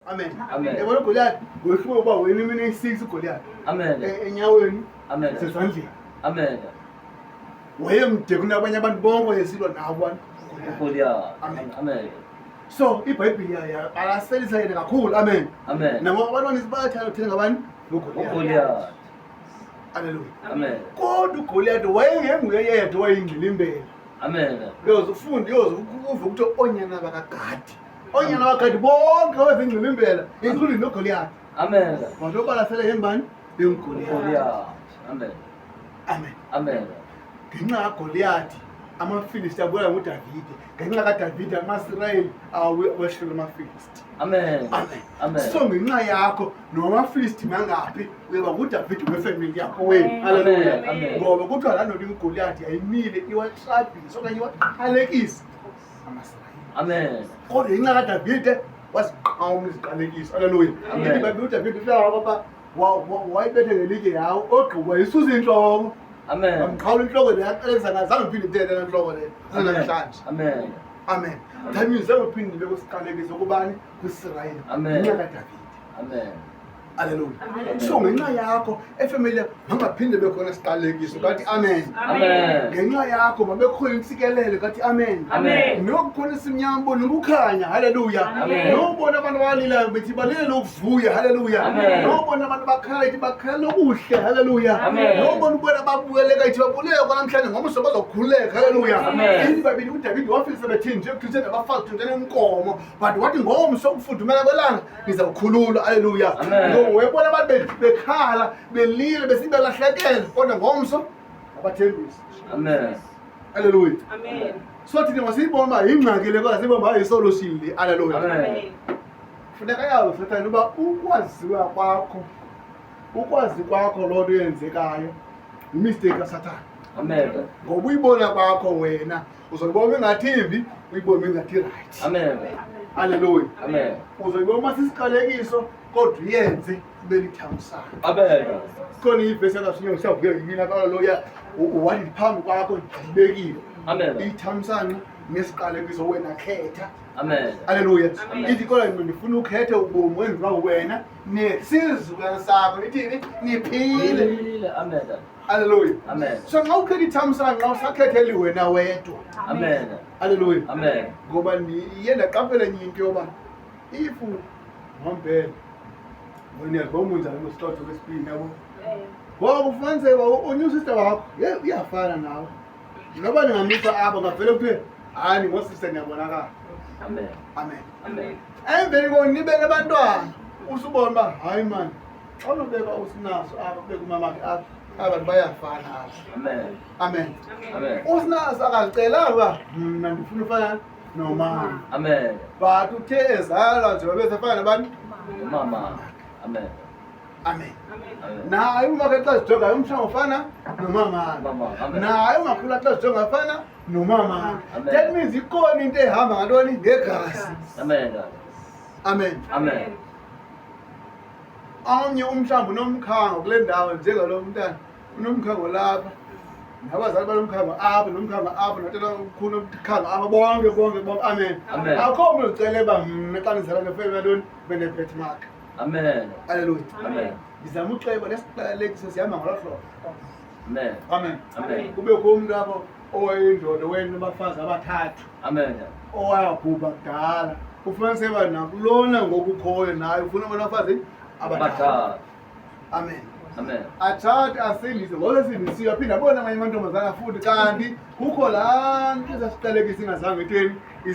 Amen. Amen. Yabona uGoliath wehluka uba wena imini eyi-6 uGoliath. Amen. Enyaweni Amen. nasezandleni. Amen. Wayemde kunabanye abantu bonke wayesilwa nabo abantu. uGoliath. Amen. Amen. So iBhayibhile yabalaselisa yena kakhulu. Amen. Amen. Nabo abantwana bayathanda ukuthetha ngabani? NgoGoliath. uGoliath. Haleluya. Amen. Kodwa uGoliath wayengenguye yedwa owayeyingxilimbela. Amen. Uyoze ufunde, uyoze uve ukuthi oonyana bakaGadi. Oonyana bakaGadi bonke wezingxilimbela, including noGoliath. Amen. Wathi obalasele yengubani? YenguGoliath. uGoliath. Amen. Amen. Amen. Ngenxa kaGoliath amaFilisti abulala nguDavide. Ngenxa kaDavide amaSirayeli awehlula amaFilisti. Amen. Amen. Amen. So ngenxa yakho noma amaFilisti mangaphi uyaba nguDavide wefemeli yakho wena. Haleluya. Amen. Ngoba kuthiwa laa ndoda inguGoliath yayimile iwatrabhisa okanye iwaqalekisa amaSirayeli. Amen. Kodwa ngenxa kaDavide waziqhawula iziqalekiso. Haleluya. Amen. Ithi iBhayibhile uDavide ufika kwaba wayibethe ngelitye yawo ogqiba wayisusa intloko. Amen. Wamqhawula intloko le yaqalekisa ngayo zange iphinde ithethe laa ntloko leyo namhlanje. Amen. Amen. That means zange uphinde ibe kwisiqalekiso kubani? KwiSirayeli. Amen. Ngenxa kaDavide. Amen. Haleluya. So ngenxa yakho efemeli yakho mangaphinde bekhona siqalekiso kathi amen. Amen. Ngenxa yakho mabekhona intsikelelo kathi amen. Amen. Nokukhona isimnyama bona ukukhanya haleluya. Amen. Nobona abantu abalilayo bethi balele ukuvuya haleluya. Amen. Nobona abantu bakhala ithi bakhala okuhle haleluya. Amen. Nobona ubona babuyeleka ithi babuleka kwanamhlanje ngomso bazokhululeka haleluya. Amen. Ithi babili uDavid wafisa bethinje kuthinthe nabafazi kuthinthe nenkomo but wathi ngomso ukufudumela kwelanga nizawukhululwa haleluya. Amen. Ngoba webona abantu bekhala belile besithi belahlekelwe kodwa ngomso abathembisi. Amen. Haleluya. Amen. So thina masiyibona uba yingxaki le kodwa siyibona uba yisolution le. Haleluya. Amen. Funeka yazi sathane uba ukwaziwa kwakho, ukwazi kwakho loo nto yenzekayo yimisteyiki kaSathane. Amen. Ngoba uyibona kwakho wena uzoyibona ingathi imbi, uyibone ingathi right. Amen. Haleluya. Amen. Uzoyibona uma sisiqalekiso kodwa uyenze ibe lithamsanqa. Amen. Khona ivesi yangasinye ngisavuke yimina haleluya wathi phambi kwakho ndibekile. Amen. Ithamsanqa nesiqalekiso wena khetha. Amen. Haleluya. Amen. Ithi kodwa mina ndifuna ukhethe ubomi wenziwa wena nesizukulwana sakho ithini niphile. Phile. Amen. Haleluya. Amen. So xa ukhetha ithamsanqa usakhetheli wena wedwa. Amen. Haleluya. Amen. Ngoba ndiye ndaqaphela enye into yoba if ngompela wena uyazibona unjani ngosixoxo kwesibini yabo. Ngoba ufumaniseke uba onye usister wakho ye uyafana nawe. Noba ningamisa apha ngavele kuthiwe hayi ningosister niyabonakala. Amen. Amen. Amen. Emveni koko nibe nabantwana usubona uba hayi mani xa unobeka usinaso apha kubeka umamakhe apha aba bantu bayafana apha. Amen. Amen. Amen. Usinaso akazicelanga uba mna ndifuna ufana nomama. Amen. But uthe ezalwa nje babesefana nabantu. Mama. Amen. Amen. Amen. Naye umakhe xa zijongayo umhlanga ufana nomama. Mama. Amen. Naye umakhulu xa zijonga afana nomama. Amen. That means ikhona into ehamba ngantoni ngegazi. Amen. Amen. Amen. Omnye umhlawumbi unomkhango kule ndawo njengalo mntana unomkhango lapha nabazali banomkhango apha nomkhango apha notata omkhulu nomkhango apha bonke bonke bonke. Amen. Amen. Akho mntu uzicele uba mna xa ndizalwa ngefemi yantoni bene-birth mark. Amen. Haleluya. Amen. Ndizama uxeba lesiqalekiso sihamba ngolo hlobo. Amen. Amen. Amen. Kubekho umntu apho owayeyindoda owayenabafazi abathathu Amen. owayabhubha kudala. Ufumaniseke uba nakulona ngoku ukhoyo naye ufuna uba nabafazi abathathu. Bathathu. Amen. Amen. Athathe asindise ngoba esindisiwe aphinde abone amanye amantombazana futhi kanti kukho laa nto isasiqalekisa ingazange itheni.